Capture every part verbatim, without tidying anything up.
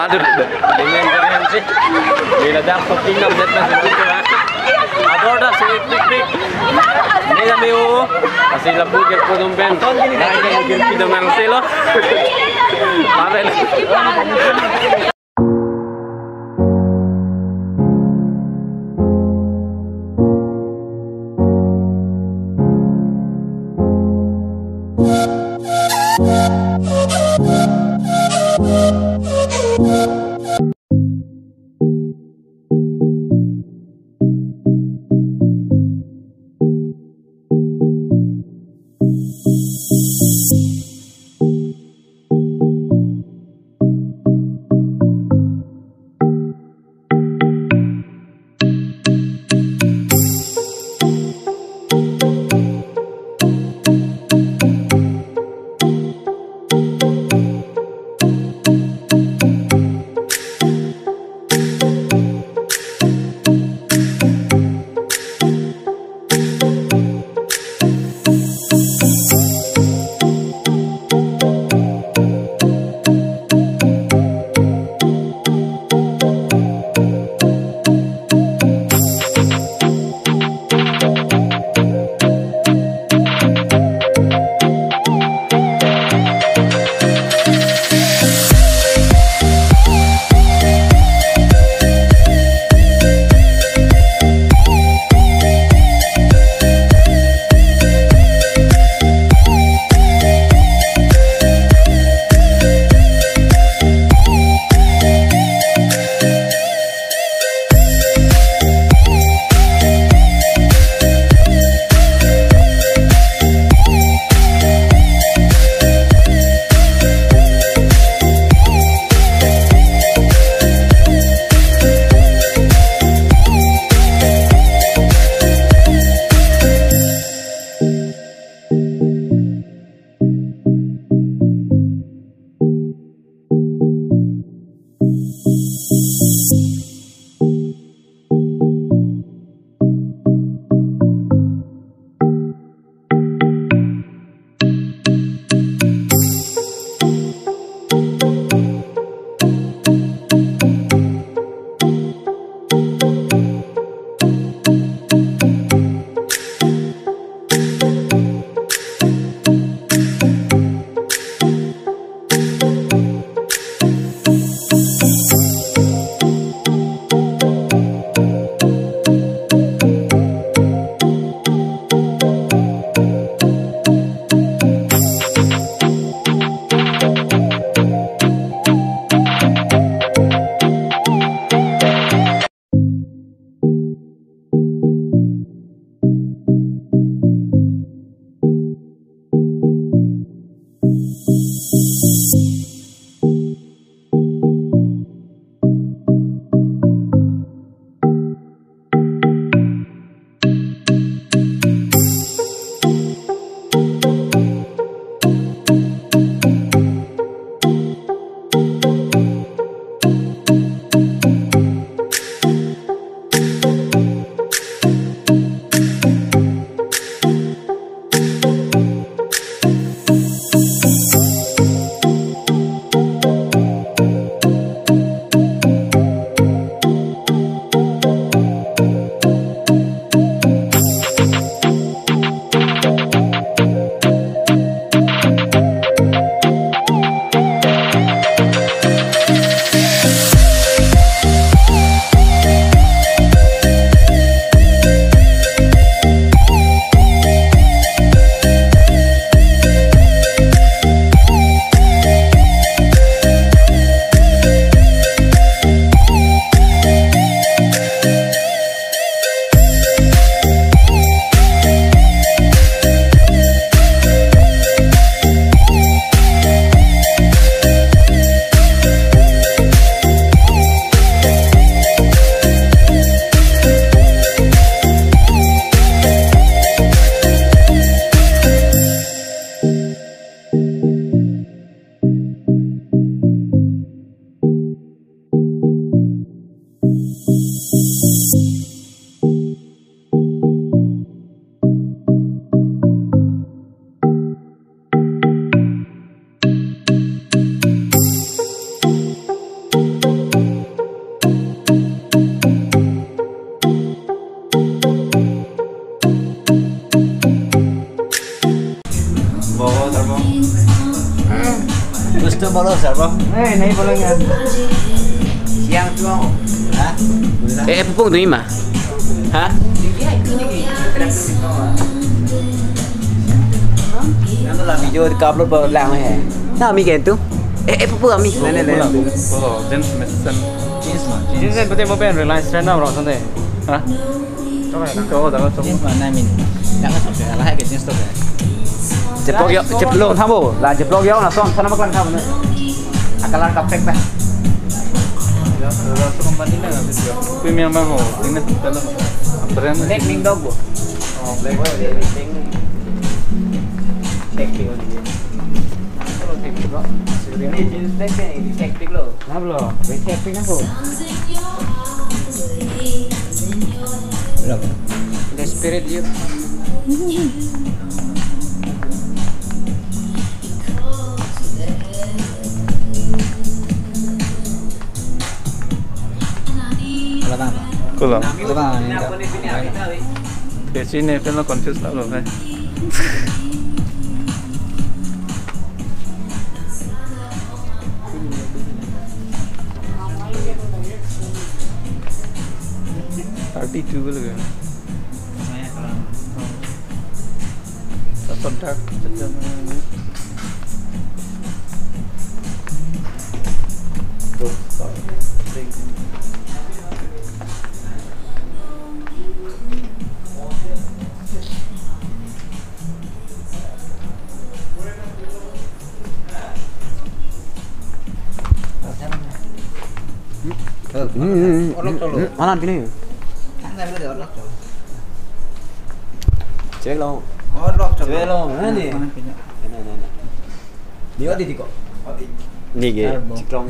Aduh, dengan kalian sih. Bila dah shopping nam net na sih. Ador dah sih, pik, pik. Ini kami, oh. Masih lapu, dia pun tumpen. Nah, ini mungkin kita main sih, loh. Paten. Hello, sir, bro. Eh, nahi boleh kan? Siang tuh, ha? Eh, eh, pupung tuh ima. Ha? Yang tu lah video ka upload pa lang hai. Na, ami kan tu? Eh, eh, pupung ami. Nene, nene. Hello, jeans mesen. Jeans mah, jeans. Jeans yang penting mau pen Reliance trend na, bro, santai. Ha? Jeans mah, I mean. Yang kan sampai lah ke jeans tuh. Jeplok ya, jeplok thambo. Lah jeplok ya, langsung sana makan thambo. Akalar kaprek dah. Ya, langsung company na habis ya. Premium mah ho, ini dalam brand. Black Ming Dog, bro. Oh, Black. Black Ming. Black Ming. Ini jeans black ni, ini black lo. Nablo, besi acting ako. The spirit you. Wala tang. Kulo. Wala tang, ini enggak. Kesi ne pen lo confuse lo hai. Thirty two ke lagi. Contact. Hmm, hmm, hmm, hmm, hmm, anan pini. Cek lo. Cek lo, mana ni? Mana, mana, mana? Ni odi tiko. Ni ke, ciklong.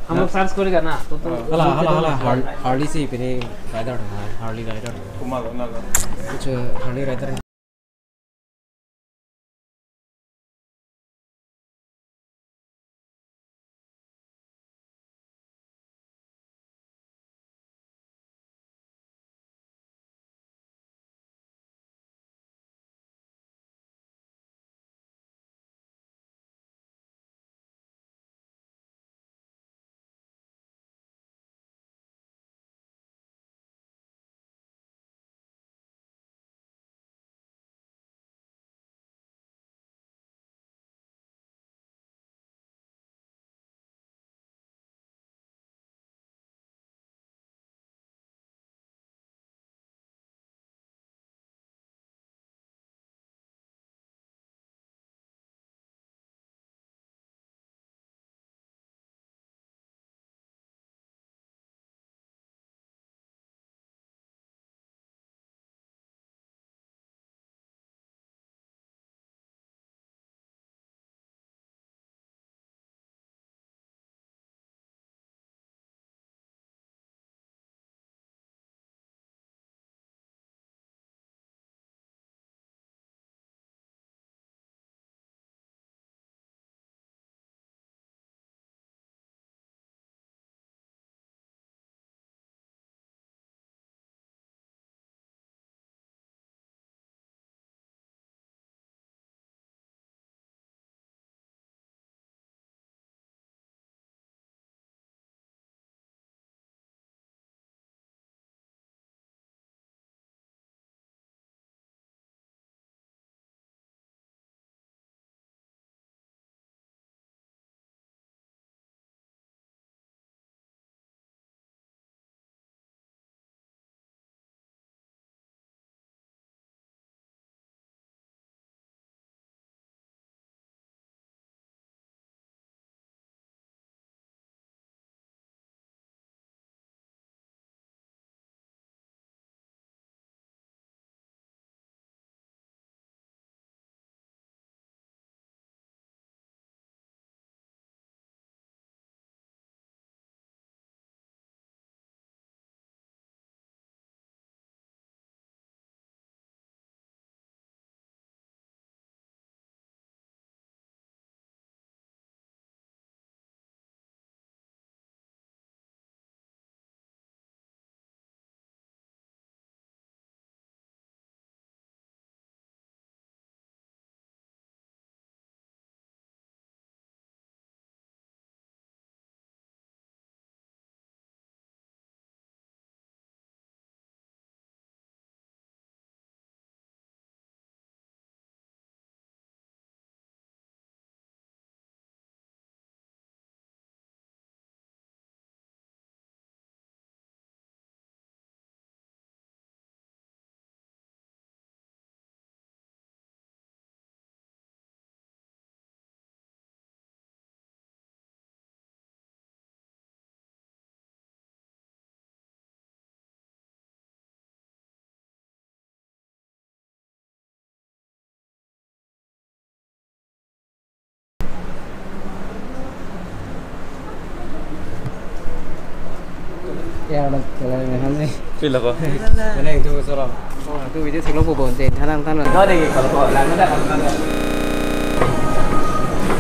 हम लोग सर्च करेगा ना, तो, तो हाला, hala, hala, Har-, Harley si pini rider, Harley rider. Kumal, kumal. Kuch Harley rider. Ya, udah jalan ya, Ham, nih. Pila ko? Mana yang itu, Soro? Oh, itu video sih lo, Bobo, nanti, thanang, thanang. Kau deh, kalau kau, lah, udah, kalau kau.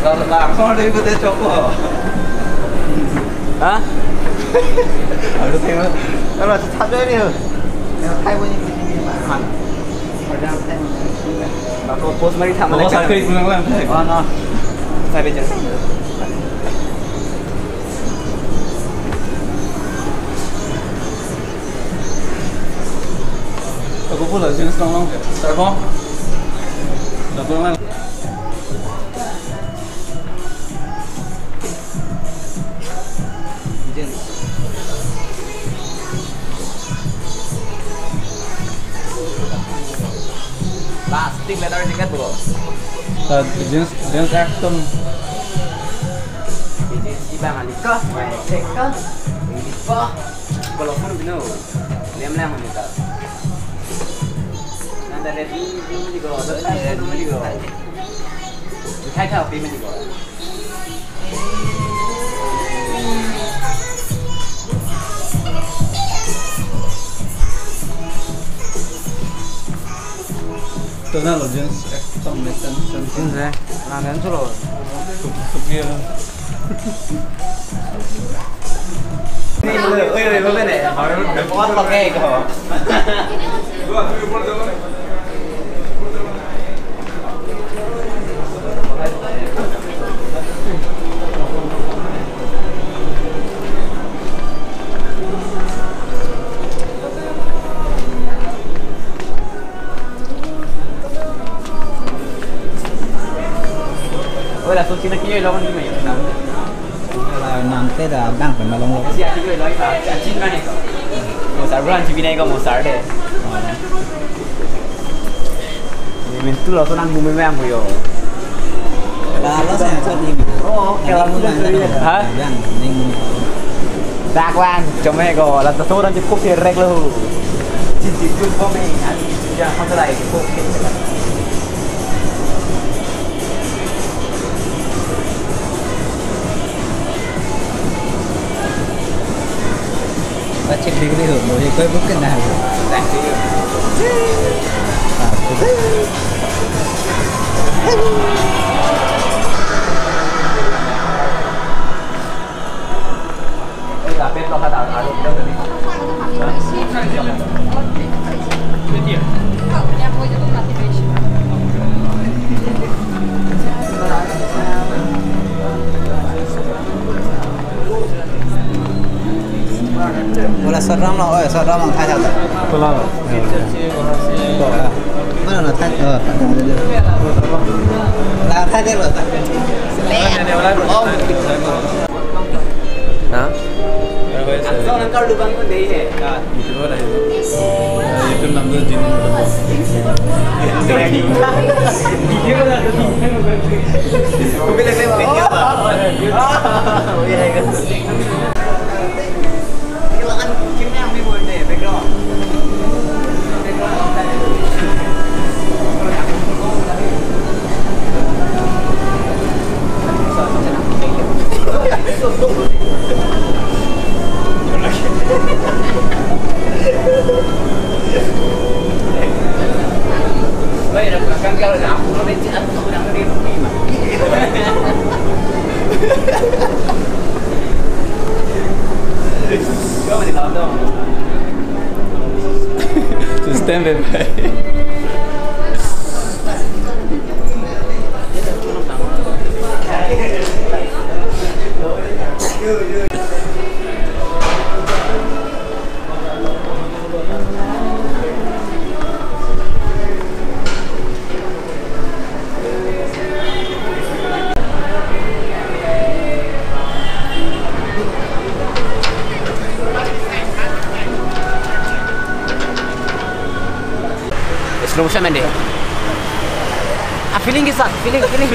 Kalau, lah, kau deh, ikut dia, Coko. Hah? Harus tengok. Kalau, satu ini, yang Taiwan ini, ini, Pak. Mana? Ako post mari tha mane. Oh, sakri pulang lang. Oh, no. Sabi dyan. Ako po lang, sino sa lang. Sir po? Ako lang. Jeans. Plastic leather jacket, bro. Uh, jeans, jeans ekdom. Jeans ibang alikah, ekah, ikah. Kalau pun bino, lem lem alikah. Nanda ready, ready go, ready go. Hai, hai, ready go. Tonalo, James, eh, tong netan, tong. James, eh, lang dan sulo. Sup, sup dia. Oi, oi, oi, oi, oi. Oi, laso sina kiyo lo kan kiyo. Nang te da bang pen malong lo. Si ati kiyo lo, si ati mane ko. Mo sar bulan si binai ko mo sar de. Ni mentu lo so nang bumi mem yo. Lalo sa sa di. Oh, oke, langsung dari. Ha? Yang ning. Dak wan, cuma ko, la to orang cukup direct lo. Cinti tu kami, ya, kontra itu. Pachek degree ho, mo ye koi buk na ho. Bola short round lo, oi, short round lo, thai thai. Bola lo. Mana lo thai? Oh, thai thai. La thai thai lo, thai. Ha? Langsung nang kalau lubang pun deh, ya. Itu kan lagi. Eh, itu namanya jin. Kopi lagi, Pak. Oh, iya, iya. Silakan kimnya yang di bawah ini, background. Stand by. Slow motion mende. Ah, feeling ke sa, feeling, feeling.